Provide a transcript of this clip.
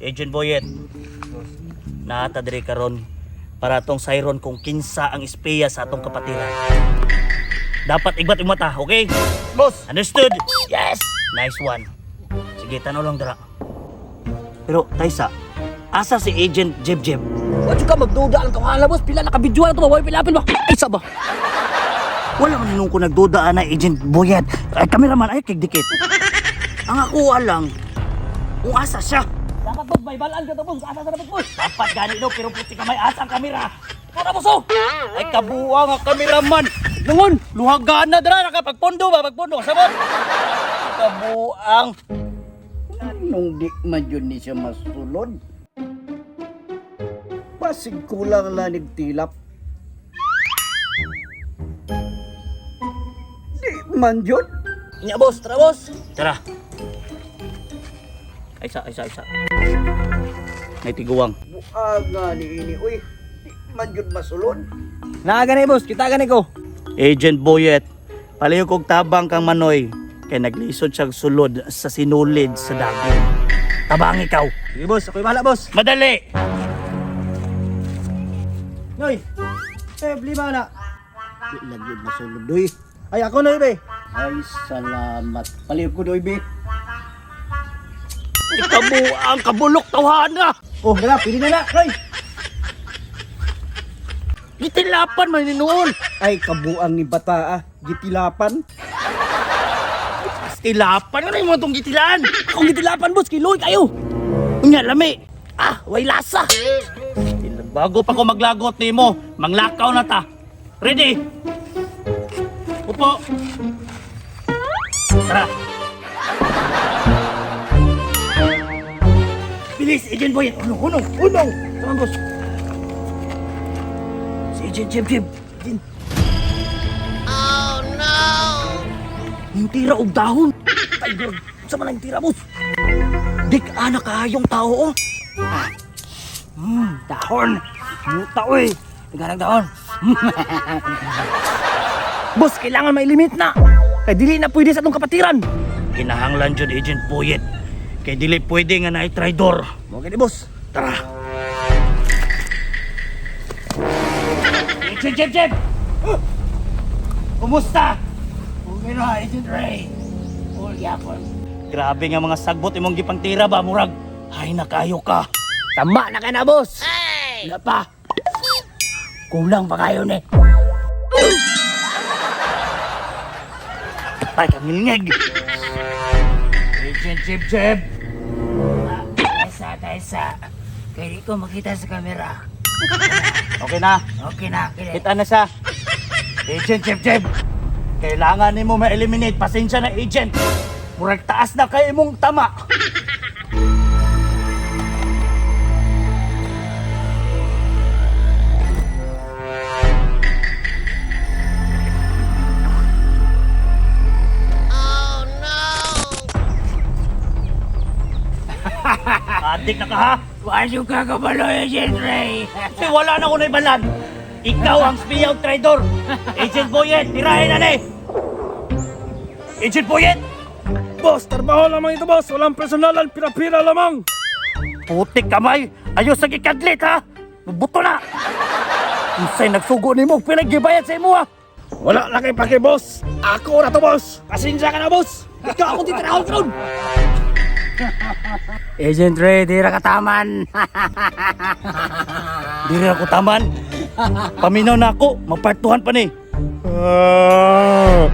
Agent Boyet. Naata diri karon para atong sayron kung kinsa ang espiya sa atong kapatiran. Dapat igbat imong mata, okay? Boss! Understood? Yes! Nice one. Sige, tanaw lang dara. Pero, Taysa, asa si Agent Jeb Jeb? Wa ka magduda ang kawahala, boss. Pila naka-video na to ba? Why pilapil ba? Ay, sa ba? Wala man nung ko nagduda na Agent Boyet. Ay, kameraman, ay, kigdikit. Ang ako lang, kung asa siya. Dapat, boss, may balaan ka to, boss. Asa sa dapat, boss? Dapat gani no, pero puti ka may asa ang kamera. Ito na, boss, oh! Ay, kabuang ang kameraman. Lungon, luhagaan na dara, nakapagpondo ba, pagpondo, sabot. Kabuang. Nung di man yun ni siya masulod. Pasig kulang lanig tilap. Di man yun. Nya, boss. Tara, boss. Tara. Ay, isa, isa, isa. May tiguang. Buang nga ni ini, uy. Di man yun masulod. Naa gani, boss. Kita gani ko. Agent Boyet, palayo kog tabang kang Manoy kay naglisod siyang sulod sa sinulid sa dagit. Tabang ikaw. Sige, boss. Ako'y bahala, boss. Madali. Noy. Eh, lima na. Di lang yun masulod, uy. Ay, ako na, ibe. Ay, salamat. Paliw ko, doy, be. Ikabuang kabulok tawhana. Oh, dala. Pili na na. Noy. Gitilapan man ni noon. Ay, kabuang ni bata, ah. Gitilapan. Tilapan ano yung mga tong gitilaan? Akong gitilapan, boss. Kiloy kayo. Unya lami. Ah, way lasa. Bago pa ko maglagot nimo, manglakaw na ta. Ready? Upo. Tara. Bilis, Agent Boy. Uno, uno, uno. Tama, boss. Si Agent Jeb Jeb. Agent. Oh, no! Yung tira og dahon. Tiger, sa man ang tira, boss? Dik ana kayong tao, oh. Dahon. Muta, uy. Taganang dahon. Boss, kailangan may limit na. Kay dili na pwede sa atong kapatiran. Kinahanglan jud Agent Boyet. Kay dili pwede nga naay traidor. Mo gani, boss. Tara. Agent Jeb Jeb! Kumusta? Okay na, Agent Ray. All yapon. Grabe nga mga sagbot imong gipangtira ba murag. Hay na kayo ka. Tama na ka na, boss. Wala pa. Kulang pa kayo ni. Ay kang ngilngig. Agent Jeb Jeb. Taysa, taysa. Kaya di ko makita sa kamera. Okay na. Okay na, okay. Kita na siya. Agent Jeb Jeb. Kailangan nimo ma-eliminate. Pasensya na agent. Murag taas na kay imong tama. Adik na ka ha? Wasyo ka kabalo, Agent Ray. Kasi wala na ko na ibalan. Ikaw ang spiya og traidor. Agent Boyet, tirahin na ni. Agent Boyet! Boss, trabaho lamang ito, boss. Walang personalan, pira-pira lamang. Putik kamay! Ayos sa gikadlit ha! Buto na! Unsay nagsugo nimo, pinagibayad sa imo ha! Wala na kay pake, boss. Ako na to, boss. Pasensya ka na, boss. Ikaw akong titirahon karon. Agent Ray, di ra kataman. Diri ako taman. Paminaw na ako, mapartuhan pa ni. Ah.